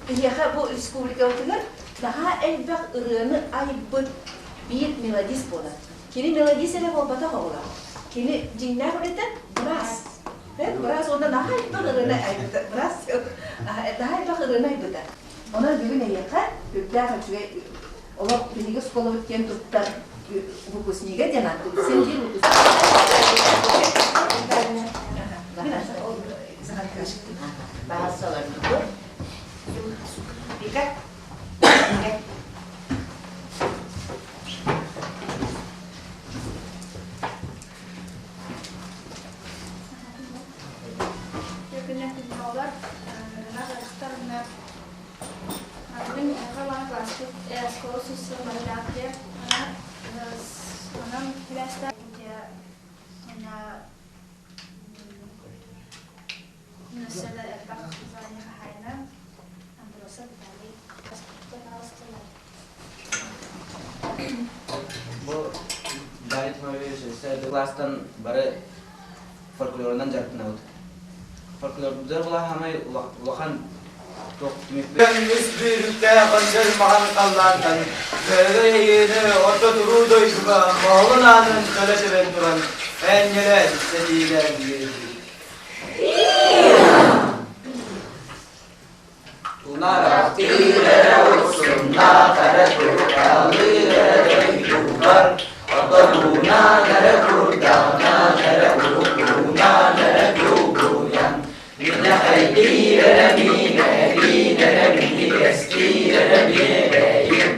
Биһиэхэ бу республикабытыгар наһаа элбэх ырыаны айбыт биир мелодист буолар. Кини мелодист эрэ буолбатах оҕолор. Кини дьиҥнээх үлэтэ быраас. Быраас уонна наһаа элбэх ырыаны айбыта. Быраас наһаа элбэх ырыаны айбыта. Онон бүгүн эйиэхэ үрдээх үчүгэй олох биһиги оскуолабыт киэн туттар выпускнига диэн ааттыыбыт. Син биир выпускник. Вика. Бу Дарья Тимофеевич кылаастан бары фольклорунан дьарыктанабыт. Фольклордор улахан улахан Үс бүүрүктээх өндөл маҕан халлаантан Бөөлө эйиэнэ орто туруу дойдуга моһолун аанын төлө тэбэн туран энньэлээн сэриилээн биэрдит. Тунарахтыыр эрэ урсуннаах эрэ турукалыыр эрэ дойдубар, Оторуунан эрэ курдаҕынан эрэ урукуунан эрэ тугуйан, Минэхэйдиир эрэ миинэриин эрэ минньигэстиир эрэ биэрэйим,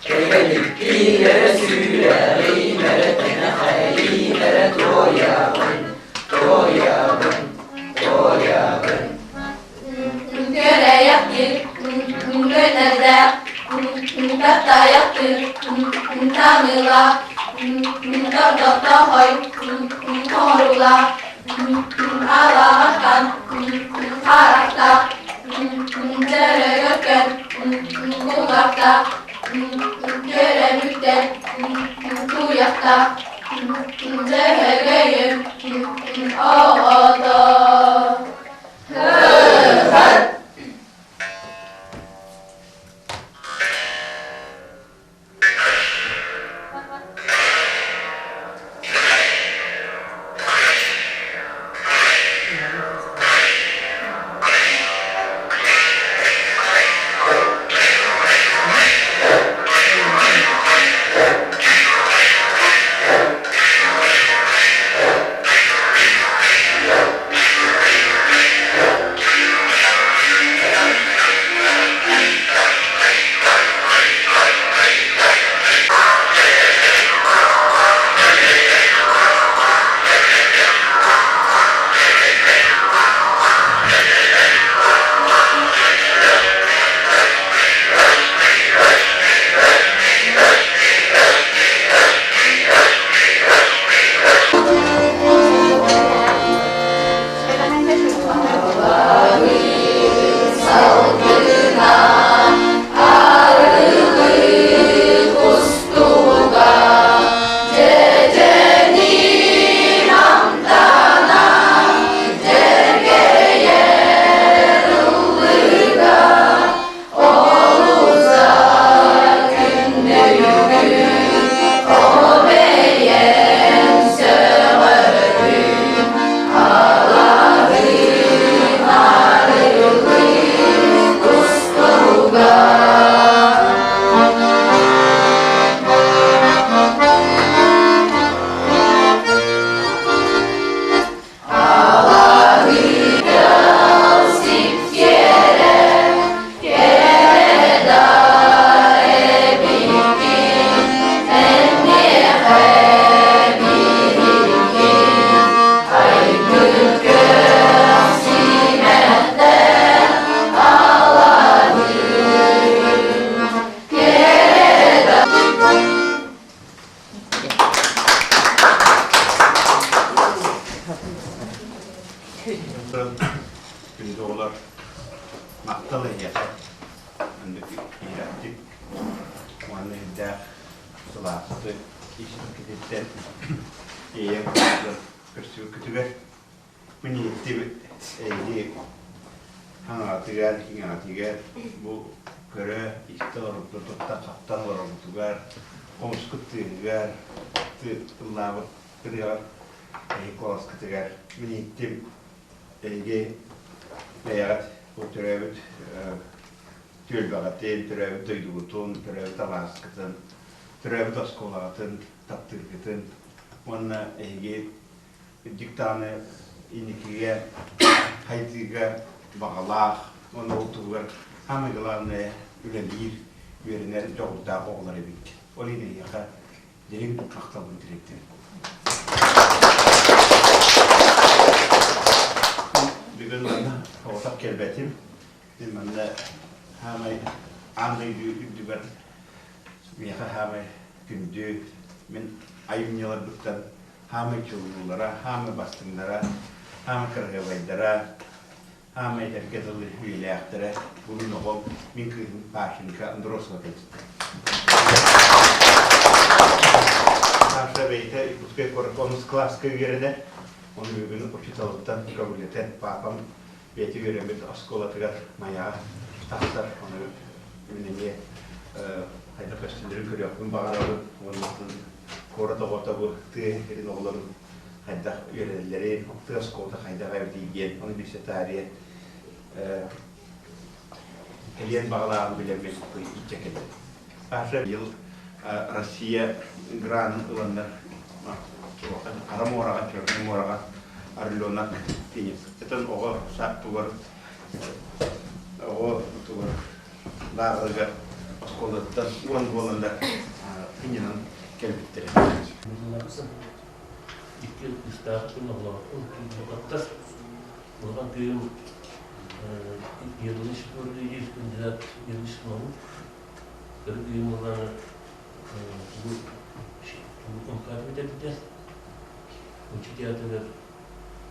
Кэгэликтиир эрэ сүүрэриин эрэ тэнэхэйиин эрэ туойабын, туойабын, туойабын. Үҥкэлэйэхтир, үҥкэнэрдээх, үҥкаттайахтыр, үҥканыылаах, үҥкардохтоохой, үҥкоҥоруулаах, үҥкалаахтан, үҥкарахтаах, үҥкэрэгэркэн, үҥкулахтаах, үҥкэрэмүктэн, үҥкуйахтаах, үҥкэһэгэйим, оҕото. Күндү оҕолор, махтал эһиэхэ маннык иһирэхтик уонна ирдээх сылаастык ис-кититтэн иэйэн көрсүбүккүтүгэр мин иһиттим эйиги. хаҥаҕатыгар, иҥэҕэтигэр бу көрө, истэ олорбутун тутта-хаптан олорорбутугар, хомускут тыаһыгар, ыллаабыт ырыаҕар эһиги куоласкытыгар мин иһиттим эһиги бэйэҕит бу төрөөбүт түөлбэҕитин, төрөөбүт дойдугутун, төрөөбүт алааскытын, төрөөбүт оскуолаҕытын таптыыргытын уонна эһиги диктаны инникигэ хайдыыга баҕалаах уонна ол туһугар самое главное үлэлиир, үөрэнэр дьоҕурдаах оҕолор эбиккит. Ол иһин эһиэхэ дириҥ махталбын тириэрдэбин. Бүгүн манна оҕотох кэлбэтим. Мин манна хаамай аан дойду үрдүгэр миэхэ хаамай күндү мин айымньыларбыттан хаамай чулуулара, хаамай бастыҥнара, хаамай кыраһыабайдара, хаамай этэргэ дылы үйэлээхтэрэ бу мин оҕом, мин кыыһым Пашенька Андросова кэлбиттэр. Саша бэйэтэ Якутскай куоракка онус кылааска үөрэнэр. Ону бүгүн учууталыттан көҥүллэтэн папам бэйэтэ үөрэммит оскуолатыгар Майаҕа тахсар. Ону мин эмиэ хайдах көстүүлэрин көрүөхпүн баҕарабын уонна куорат оҕото бу тыа сирин оҕолорун хайдах үөрэнэллэрин, тыа оскуолата хайдах эбитий диэн ону билсэ таарыйа кэлиэн баҕалааҕын билэммин илдьэ кэллим. Саша быйыл Россия гранын ыланнар Хара муораҕа, Чернай муораҕа Орленок теннис. Этэн оҕо тугар оҕо тугар лааҕырыгар оскуолаттан уон буоланнар сынньанан кэлбиттэрэ. Икки кыыстаахпын оҕолоохпун кыыс улахан кыыһым биологический кандидат юридических наук кыра кыыһым уоллаана тугу МХАТ бүтэрбитэ Учи театрыгар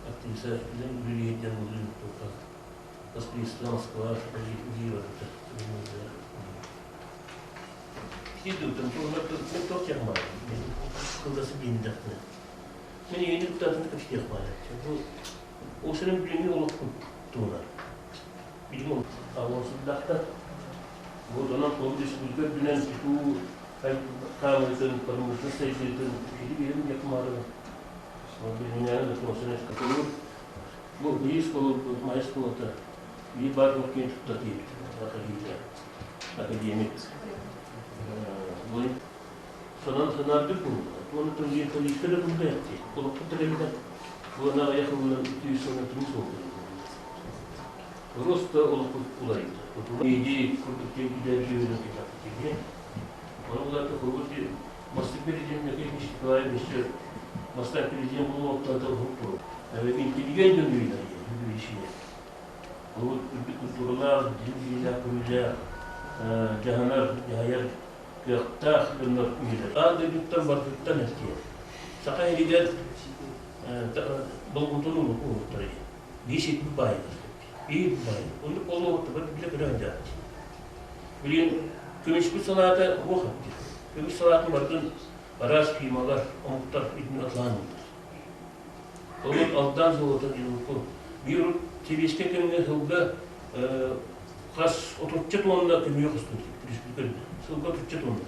актриса үлэлиһиттэн улуун туохха Москвистан Москва үлэлии барбыта. Киирдиутан туох тиэх кылгасы биэндэхтинэ. Мен ийэни куттаатын кэпсиэх баара. Бу ол сирин билиҥҥи олохпут туһунан. Билим олохсуйдахтар. Бу онон ол республика үрдүнэн тутуу хаамыытын, промышленность сайдыытын киһи биирин якмары. Билиҥҥээни да Бу биир Майа школата биир баар киэн тутта академик. Санаан санаардык буолла. Уонна политика да курдайатти. Олохпут да кэлбэт. Буона аҕыйах сылынан үтүү сылынан тумус буолла. Просто олохпут уларыйда. Иди курдук үлэлиирин кытта Оны буларда холбут Москва президент Михаил Николаевич Москва президент буолуохтан уһук Интеллигент дьон үүнэр ишине. Ол үрдүк культуралаах, дьиҥ көрүүлээх, дьаһанар, дьаһайар кыахтаах дьоннор үүнэр. Аан дойдуттан барытыттан эртийэр. Саха иһигэр болҕомтону ууртар биир сирбит баайдар. Биир баай. Оннук болуоттар биле көрөн дьаат. Билин көмүспүт салаата уох эпти. Көмүс салаатын бардын араас фирмалар, омуктар үтүн атлаан Олор Алдан золото диэн биир сэбиэскэй кэмҥэ сылга хас отучча тонна көмүө хостуур республика сылга отучча тонна.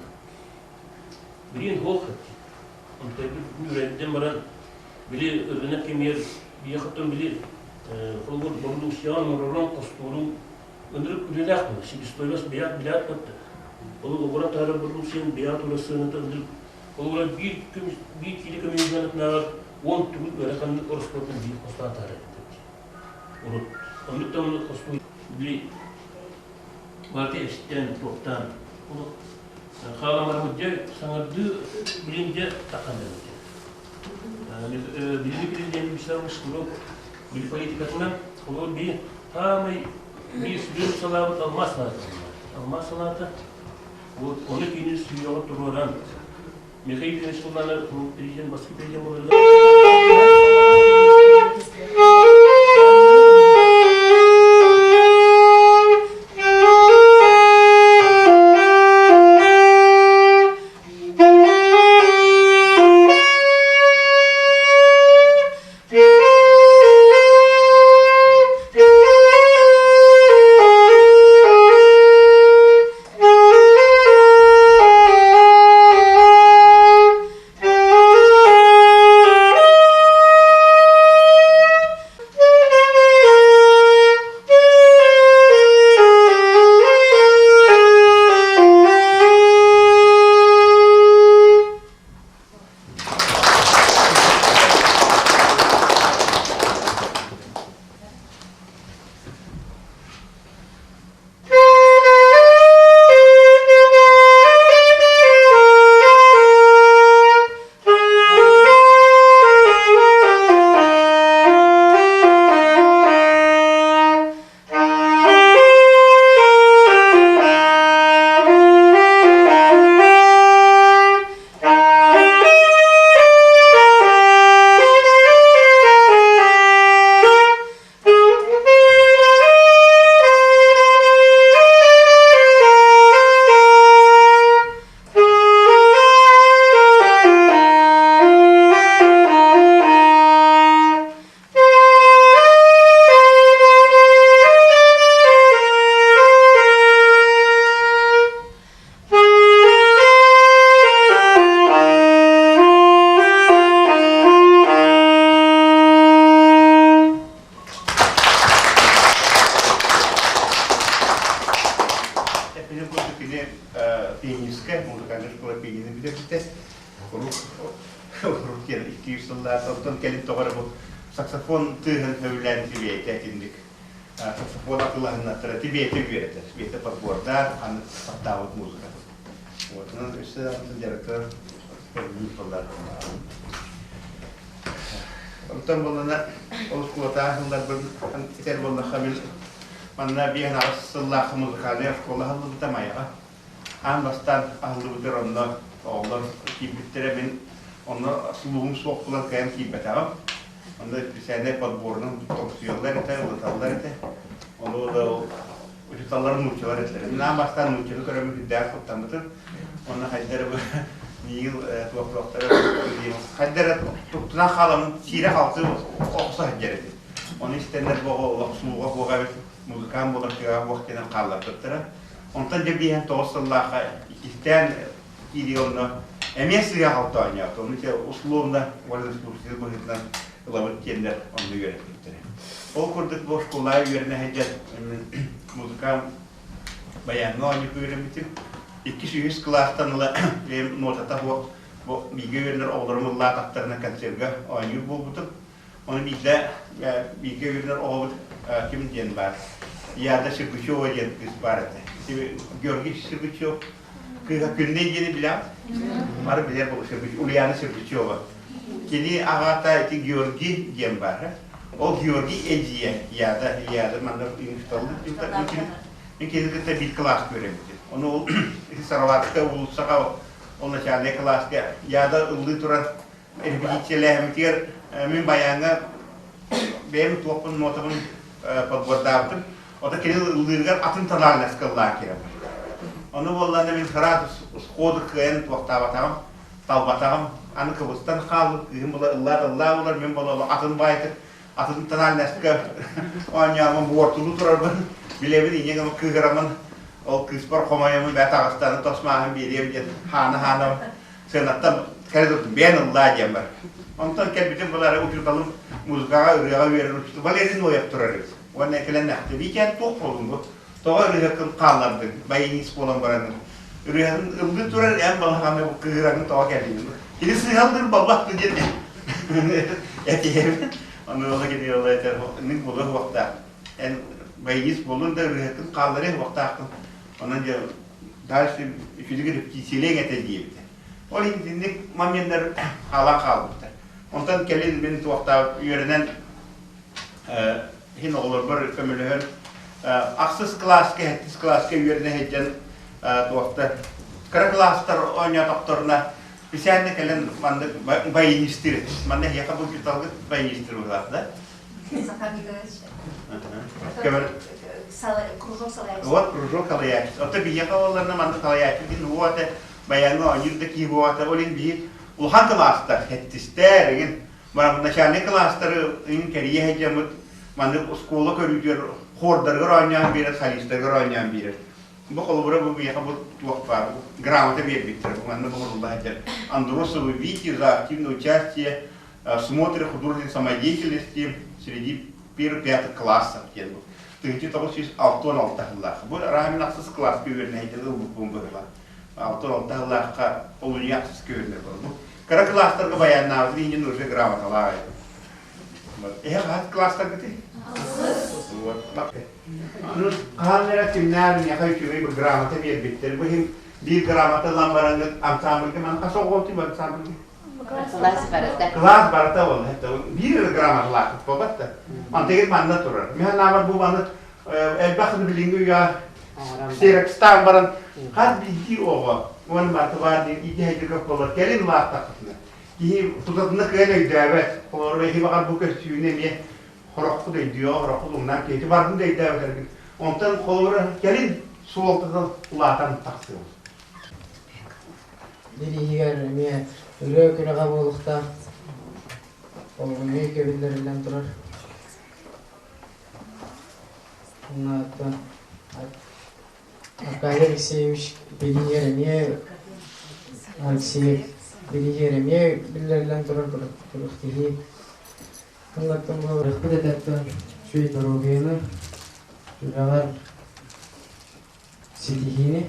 Билигин суох Онтон үөрэнтэн баран били ырынак кэмигэр биэхоттон били холобур бородууксуйаҕа оҥоророн хостуурун ынырык үлэлээх буолар себестоимость бэйэҕит билээт батта. Ол оҕуран таһаарар бородууксуйаны бэйэҕит ура сыаната ынырык Холобура, биир көмүс биир киилэ көмүс уон тугун ыараханнык ороскуотун биир хостоон таһаарар этилэр. Урут оннук да оннук хостуу били барыта эстэн, туохтаан олох хааламарбыт дьэ саҥардыы билин дьэ таххан эбит. Билини президент Вячеслав Шкуров били политикатынан холобур биир саамай биир сүрүн салаабыт алмаас салаата. Алмаас салаата Вот ону кини сүһүөҕү туруоран Михаил Ильич Куланов президент Москвы президент буоларыгар Эппитим курдук кини пианистка, музыкальнай школа пианино бүтэрбитэ. Урук урук диэн 200 сыллаах, онтон кэлин тоҕо эрэ бу саксофон тыаһын сөбүлээн тибиэтэ итинник саксофон атылаһыннаттара тибиэтэ үөрэтэр. Тибиэтэ подбордаан, аны таптаабыт музыкатын. Вот, онон өссө даҕаны дьарыктанар көрдүүр буоллар. Онтон буоллана ол оскуолатааҕы сылларбын этэр буоллахха мин манна 58 сыллаах музыкальнай оскуола аһыллыбыта Майаҕа. Аан бастаан аһыллыбытыгар онно оҕолор киирбиттэрэ мин онно сулуһум суох буолан кыайан киирбэтэҕим. Онно специальнай подборунан тоҥсуйаллар этэ, ылыталлар этэ. Ону да ол учууталлар нууччалар этилэр. Мин аан бастаан нууччаны көрөммүн сүрдээх куттаммытым. Онно хайда эрэ бу миигин туох-туохтара хайда эрэ туттунан хааламмын сиирэ-халты охсо сылдьар этим. Ону истэннэр бу оҕо олох сууга суох эбит, музыкант буолар кыаҕа суох диэн хаалларбыттара. Онтон дьэ 59 сыллаахха иккистээн киирии онно эмиэ сыыһа-халты оонньоото. Ону дьэ условно вольнослушатель быһыытынан ылабыт диэннэр онно үөрэппиттэрэ. Ол курдук бу оскуолаҕа үөрэнэ сылдьан музыкант баяҥҥа оонньуу үөрэммитим. Иккис, үһүс кылаастан ыла бэйэм нотата суох бу бииргэ үөрэнэр оҕолорум ыллаатахтарына концерга оонньуур буолбутум. Ону биирдэ бииргэ үөрэнэр оҕобут ким диэн баар, Яда Сергучева диэн кыыс баар этэ. Георгий Сергучев кыыһа Күннэй диэни билэҕит? Бары билэр буолуо Ульяна Сергучева. Кини аҕата ити Георгий диэн баар. Ол Георгий эдьиийэ Яда, Яда манна Мин кини кытта биир кылааска үөрэммитим. Ону ол ити Сараватская уулуссаҕа ол начальнай кылааска Яда ыллыы турар репетициялээһиммитигэр мин байааҥҥа бэйэм туохпун нотабын подбордаабытым. Ото кини ыллыырыгар атын тональноска ыллаан киирэн Ону буоллаҕына мин сразу сходу кыайан туохтаабатаҕым, талбатаҕым. Аны кыбыстан хаалбыт кыыһым була ыллаат ыллаа булар, мин була атын баайтык атын тональноска оонньоомун буортулуу турарбын билэбин инньэ гынан кыыһыраммын ол кыыспар хомойоммун бээ таҕыстааны тос мааһын биэриэм диэн хаана-хаана сыанаттан кэлэ турдум бэйэн ыллаа диэн бар. Онтон кэлбитим булаары учууталым музыкаҕа ырыаҕа үөрэр учуутал Валерий Ноев турар эбит. Уонна кэлэн эхтэ Витя туох буолуҥ бу? Тоҕо ырыаһыккын хааллардыҥ? Баянист буолан бараҥҥын. Ырыаһын ыллыы турар эн балаҕаны бу кыыһыраҥҥын тоҕо кэллиҥ? Кини сыыһаллыыр баллах диэн этиһэбин. Ону ыла кини ыла этэр мин буолуох уохтаах. Эн баянист буоллун да ырыаһыккын хаалларыах уохтааххын. Онон дьэ дальше үчүгэй репетициялыаҥ этэ диэбитэ. Ол итинник моменнар хаалан хаалбыттар. Онтон кэлин мин туохтаах үөрэнэн иһин оҕолорбор көмөлөһөн ахсыс кылааска, сэттис кылааска үөрэнэ сылдьан туохта кыра кылаастар оонньоотохторуна специально кэлэн маннык баянистыр. Манна эһиэхэ бу учууталгыт баянистыр быһыылаах да? Захар Николаевич. Кружок салайааччы. Вот кружок салайааччы. Ото биһиэхэ олларына маннык салайааччы дин уота баяҥҥа оонньуур да киһи буота ол иһин биһи улахан кылаастар хэттистэр игин начальнай кылаастары иҥ кэрийэ сылдьаммыт маннык оскуола көрүүтүгэр хордарыгар оонньоон биэрэр солистарыгар оонньоон биэрэр бу холобура бу биһиэхэ бу туох баар грамота биэрбиттэр бу манна буһурулла сылдьар Андросову Вите за активное участие в смотре художественной самодеятельности среди первых-пятых классов диэн бу 1966 сыллаах. Бу Рамин ахсыс кылааска үөрэнэ ылбыппын быһыылаах. 66 сыллаахха олунньу ахсыска үөрэнэр буолбут. Кыра кылаастарга баяннаабытын иһин уже грамоталаах этим. Эһэ хаһан кылаастаргытый? Аны хаһан эрэ кимнээх миэхэ үчүгэй бу грамота биэрбиттэр. Бу иһин биир грамота ылан бараҥҥыт ансамбльга маны хас оҕолотуй ансамбльга? Кылаас барыта. Кылаас барыта ол. Биир эрэ грамоталаахпыт буолбат да. Мантыгын манна турар. Мин санаабар бу маны элбэх билиҥҥи үйэ ксерокстаан баран хас биирдии оҕо уонна барыта баар диэн иитиһэйдик болар кэлин улааттахпытына киһи тутатына кыайан өйдөөбөт. Холобура эһи баҕар бу көстүүнү эмиэ хорохпут өйдүөҕэ, хорохпут умнан киһи бардын да өйдөөбөт Онтон холобура кэлин суолтата улаатан тахсыа. Биир иһигэр эмиэ ырыа күрэҕэ буолуохтаах. Ол эмиэ кэбиллэриллэн турар. Уонна Аркадий Алексеевич билиһигэр эмиэ Алексеев билиһигэр эмиэ биллэриллэн турар күрэхтэһии. Тыллартан буоларыхпыт этэттэн үчүгэй доруобуйаны, үлэҕэр. ситиһиини.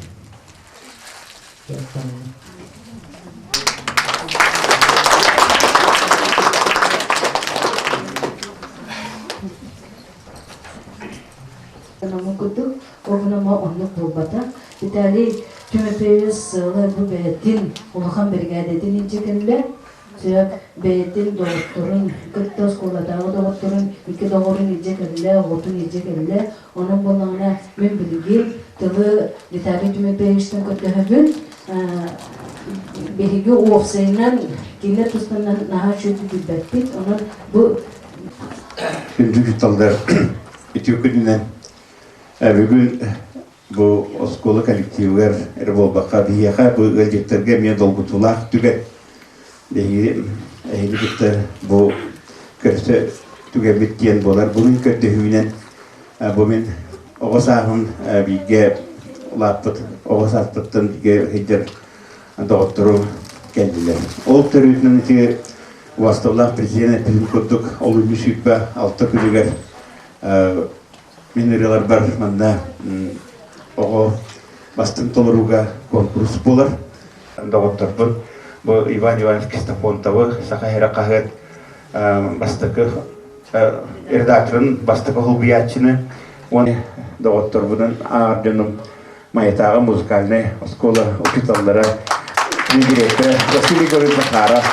Оному курдук, ол оннук буолбатах. Виталий Тимофеевич сыала бу бэйэтин улахан биригээдэтин илдьэ кэллэ. Бэйэтин доҕотторун кытта оскуолатааҕы доҕотторун икки доҕорун илдьэ кэллэ, оҕотун илдьэ кэллэ. Онон буоллаҕына мин билигин тылы Виталий Тимофеевичтан көрдөһөбүн. Биһиги уопсайынан кинилэр тустарынан наһаа үчүгэйдик билбэппит. Онон бу Күндү учууталлар үтүө күнүнэн бүгүн бу оскуола коллективыгар эрэ буолбакка биһиэхэ бу ыалдьыттарга эмиэ долгутуулаах түгэн биһиги эһиги кытта бу көрсө түгэммит диэн буолар бу мин көрдөһүүнэн бу мин оҕо сааһым бииргэ улааппыт оҕо сааспыттан бииргэ сылдьар доҕотторум кэллилэр ол төрүтүнэн ити убастабылаах президент эппитин курдук олунньу 26 күнүгэр Мин ырыаларбар манна оҕо бастыҥ толорууга куонкурус буолар. Доҕотторбун бу Иван Иванович Кистофонтовы Саха сирэ хаһыат бастакы редакторын бастакы холбуйааччыны уонна доҕотторбунан ааҕар дьонум Майатааҕы музыкальнай оскуола учууталлара директора Василий Григорьевич Захаров,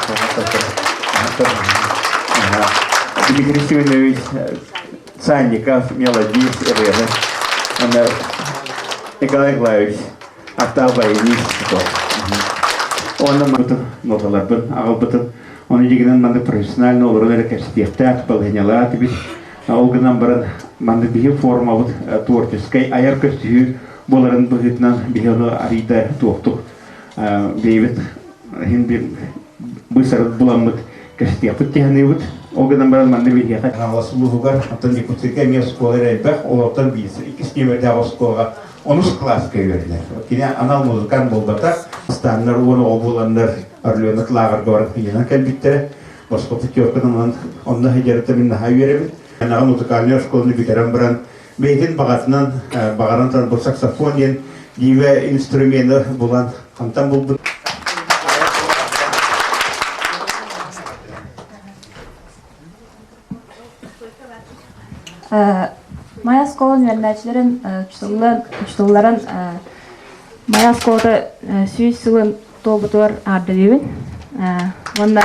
Дмитрий Семенович Санников, мелодист, ырыаһыт, уонна Николай Николаевич Аттаах баянист. Уонна ноталарбын аҕалбытын Оны дьигинэн маннык профессионально олорон эрэ кэпсэтиэхтээх балаһыанньалаах этибит. Ол гынан баран маннык биһи формабыт творческай айар көстүһүү буоларын быһыытынан биһи ону арыйда туохтук бэйэбит иһин бир быысарыт буламмыт кэпсэтиэхпит тиһаныыбыт. Ол гынан баран манна биһиэхэ Хаҥалас улууһугар, оттон Якутскайга эмиэ оскуола эрэ элбэх, олортон биир иккис нүөмэрдээх оскуолаҕа онус кылааска үөрэнэр. Кини анал музыкант буолбатах, станнар уон оҕо буоланнар Орленок лааҕырга баран сынньанан кэлбиттэрэ. Босхо путевканан онно сылдьарыттан мин наһаа үөрэбин. Анаҕа музыкальнай оскуоланы бүтэрэн баран бэйэтин баҕатынан баҕаран туран бу саксофон диэн дива инструмены булан хантан булбут. Майа оскуолатын үөрэнээччилэрин учууталларын Майа оскуолата 100 сылын туолбутугар аардалыыбын. Уонна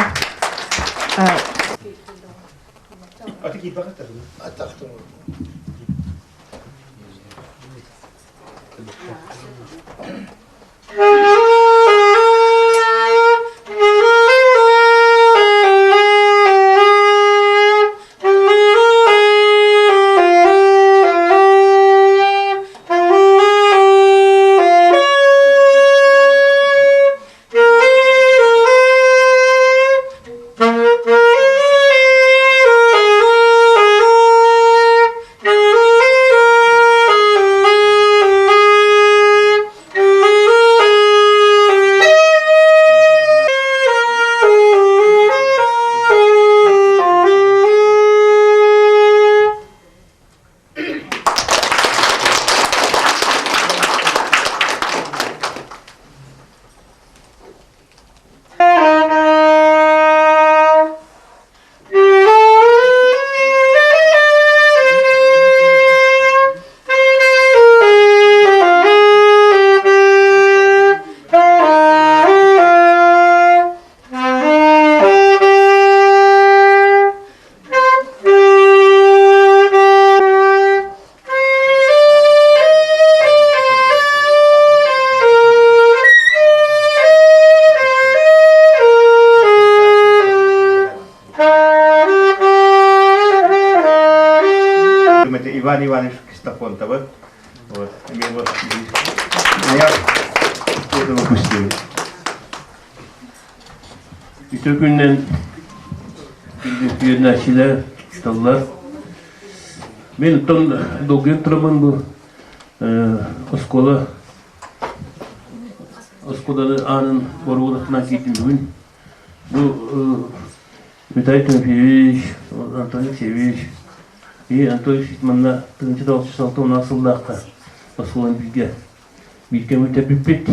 Иван Иванович Кистофонтовы. Вот. Эмиэ вот я это выпустил. Үтө күннэн күндү учууталлар. Мен оттон долгуйан турабын бу оскуола оскуоланы аанын боруонатынан киирдим бүгүн. Бу Виталий Тимофеевич, Антон Алексеевич и Антон Алексеевич манна 1966 сыллаахха оскуоланы бииргэ. Биир кэм бүтэрбиппит.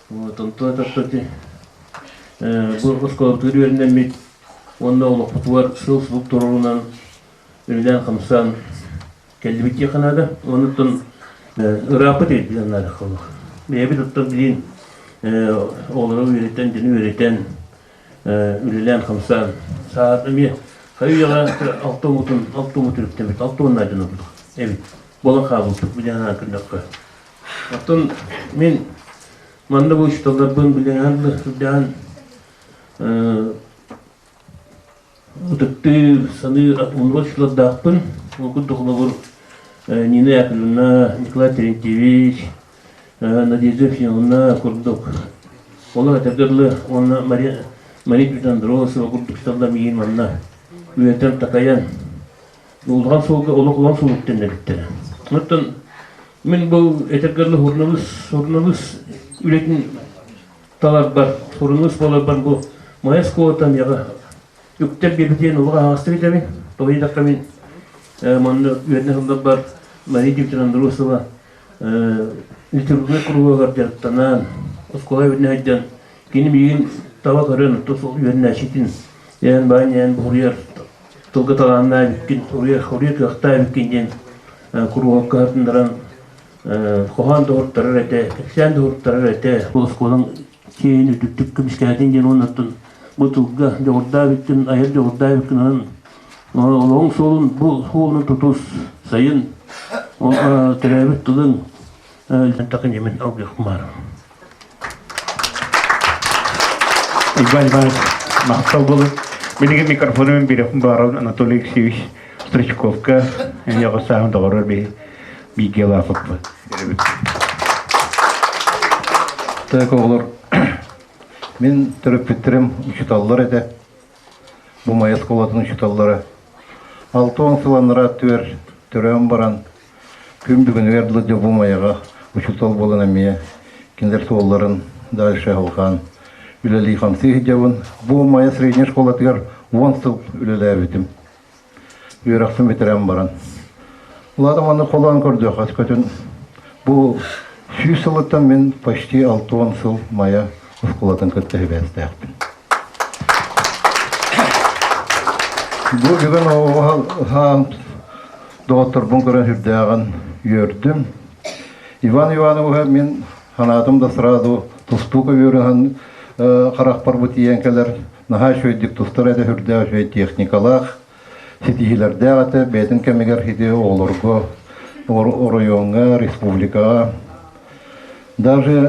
Вот, онтон ити бу оскуолабытыгар үөрэнэммит уонна олохпутугар сыл-сылык туруорунан үлэлээн-хамсаан кэллибит диэххэ наада. Онуттан ырааппыт эбит наада холох. Бэйэбит оттон билин оҕолору үөрэтэн, дьону үөрэтэн, үлэлээн-хамсаан саат эмиэ хайы-үйэҕэ алта уутун алта уу түрүктэммит, алта уонна дьоно эбит. Буолан хаалбыппыт бу дьаһанан көрдөххө. Оттон мин манна бу учууталларбын билиҥҥэ сылдьан ытыктыыр, саныыр умнубат учууталлардаахпын. Ол курдук холобур Нина Яковлевна, Николай Терентьевич, Надежда Ефимовна курдук олох этэргэ дылы уонна Мария Мария Петровна Андросова курдук учууталлар миигин манна үөрэтэн такайан улахан суолга олох улахан суол үктэннэрбиттэрэ. Оттон мин бу этэргэ дылы суруналыыс суруналыыс үлэтин таларбар, суруналыыс буоларбар бу моя школаттан миэхэ үктэл биэрбит диэн олох аһаҕастык этэбин. Тоҕо диэтэххэ мин манна үөрэнэ сылдьарбар Мария Дмитриевна Андросова литературнай куруһуогар дьарыктанан, оскуола үөрэнэ сылдьан кини миигин таба көрөн, тус үөрэнээччитин эн баай эн буруйар тылга талааннаах эбиккин, уруйар уруйар кыахтаах эбиккин диэн куруһуокка сырытыннаран хоһоон да уһуттарар этэ, кэпсээн да уһуттарар этэ. Бу оскуолаҥ чиэһин үрдүктүк көмүскээтин диэн уоннаттан бу тылга дьоҕурдаах эбиккин, айар дьоҕурдаах эбиккин онон олоҕуҥ суолун бу суолун тутус, сайын төрөөбүт тылыҥ такыньымын алгыахмаар. Иван Иванович, махтал буолун. Билигин микрофону бириэхпин баҕарабын Анатолий Алексеевич Стручковка, эйиэхэ сааһын доҕорор биһи бииргэ улааппыппыт. Так оҕолор, мин төрөппүттэрим учууталлар этэ. Бу Майа оскуолатын учууталлара. 60 сыл анараа өттүгэр төрөөн баран Күн бүгүнүгэр дылы дьэ бу Майаҕа учуутал буолан эмиэ кинилэр суолларын дальше алҕаан үлэлии-хамсыы сылдьабын. Бу Майа средней школатыгар 10 сыл үлэлээбитим. Үөрэхпин бүтэрэн баран. Улаатан маннык холоон көрдөххө көтүн бу 100 сылыттан мин почти 60 сыл Майа оскуолатын кытта сибээстээхпин. Бу бүгүн оҕо Доҕотторбун көрөн сүрдээҕин үөрдүм. Иван Ивановиһы мин санаатым да сразу тустуу көбүөрүһэн харахпар бу тиийэн кэлэр. Наһаа үчүгэйдик тустар этэ, сүрдээх үчүгэй техникалаах, ситиһиилэрдээх этэ. Бэйэтин кэмигэр ити оҕолорго, оройуоҥҥа, республикаҕа даже.